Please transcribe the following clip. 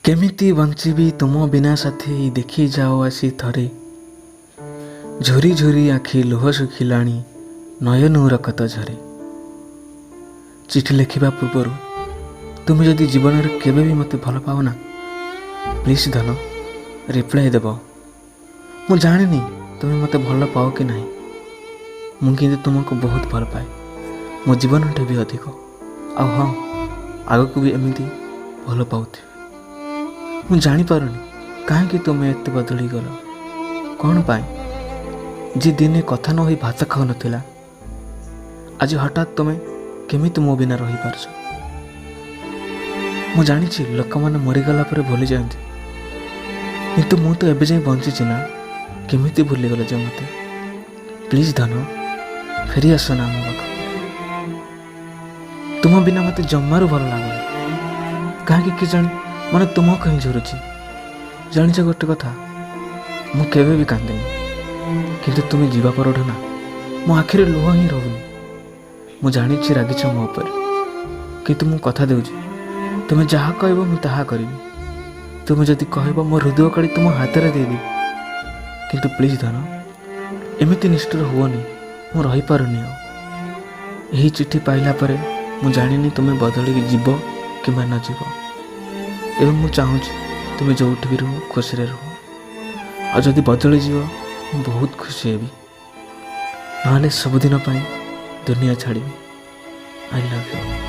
କେମିତି ବଞ୍ଚିବି ତୁମ ବିନା ସାଥୀ, ଦେଖି ଯାଅ ଆସି ଥରେ। ଝୁରି ଝୁରି ଆଖି ଲୁହ ଶୁଖିଲାଣି, ନୟନୁ ରକତ ଝରେ। ଚିଠି ଲେଖିବା ପୂର୍ବରୁ ତୁମେ ଯଦି ଜୀବନରେ କେବେ ବି ମୋତେ ଭଲ ପାଅ ନା, ପ୍ଲିଜ୍ ଧନ, ରିପ୍ଲାଏ ଦେବ। ମୁଁ ଜାଣିନି ତୁମେ ମୋତେ ଭଲ ପାଅ କି ନାହିଁ। ମୁଁ କିନ୍ତୁ ତୁମକୁ ବହୁତ ଭଲ ପାଏ, ମୋ ଜୀବନଠୁ ବି ଅଧିକ। ଆଉ ହଁ, ଆଗକୁ ବି ଏମିତି ଭଲ ପାଉଥିବି। ମୁଁ ଜାଣିପାରୁନି କାହିଁକି ତୁମେ ଏତେ ବଦଳିଗଲ, କ'ଣ ପାଇଁ? ଯିଏ ଦିନେ କଥା ନ ହୋଇ ଭାତ ଖାଉନଥିଲା, ଆଜି ହଠାତ୍ ତୁମେ କେମିତି ମୋ ବିନା ରହିପାରୁଛ? ମୁଁ ଜାଣିଛି ଲୋକମାନେ ମରିଗଲା ପରେ ଭୁଲିଯାଆନ୍ତି, କିନ୍ତୁ ମୁଁ ତ ଏବେ ଯାଏଁ ବଞ୍ଚିଛି ନା। କେମିତି ଭୁଲିଗଲ ଯେ ମୋତେ? ପ୍ଲିଜ୍ ଧନ, ଫେରି ଆସ ନା ମୋ ପାଖକୁ। ତୁମ ବିନା ମୋତେ ଜମାରୁ ଭଲ ଲାଗୁନି। କାହିଁକି କେଜାଣି ମାନେ ତୁମକୁ ହିଁ ଝୁରୁଛି। ଜାଣିଛ ଗୋଟେ କଥା, ମୁଁ କେବେ ବି କାନ୍ଦିନି, କିନ୍ତୁ ତୁମେ ଯିବା ପରଠୁ ନା ମୋ ଆଖିରେ ଲୁହ ହିଁ ରହୁନି। ମୁଁ ଜାଣିଛି ରାଗିଛ ମୋ ଉପରେ, କିନ୍ତୁ ମୁଁ କଥା ଦେଉଛି, ତୁମେ ଯାହା କହିବ ମୁଁ ତାହା କରିବି। ତୁମେ ଯଦି କହିବ, ମୋ ହୃଦୟ କାଢ଼ି ତୁମ ହାତରେ ଦେଇଦେବି। କିନ୍ତୁ ପ୍ଲିଜ୍ ଧନ, ଏମିତି ନିଷ୍ଠୁର ହୁଅନି। ମୁଁ ରହିପାରୁନି ଆଉ। ଏହି ଚିଠି ପାଇଲା ପରେ ମୁଁ ଜାଣିନି ତୁମେ ବଦଳିକି ଯିବ କିମ୍ବା ନ ଯିବ। ଏବଂ ମୁଁ ଚାହୁଁଛି ତୁମେ ଯେଉଁଠି ବି ରୁହ, ଖୁସିରେ ରୁହ। ଆଉ ଯଦି ବଦଳିଯିବ, ମୁଁ ବହୁତ ଖୁସି ହେବି। ନହେଲେ ସବୁଦିନ ପାଇଁ ଦୁନିଆ ଛାଡ଼ିବି। I love you.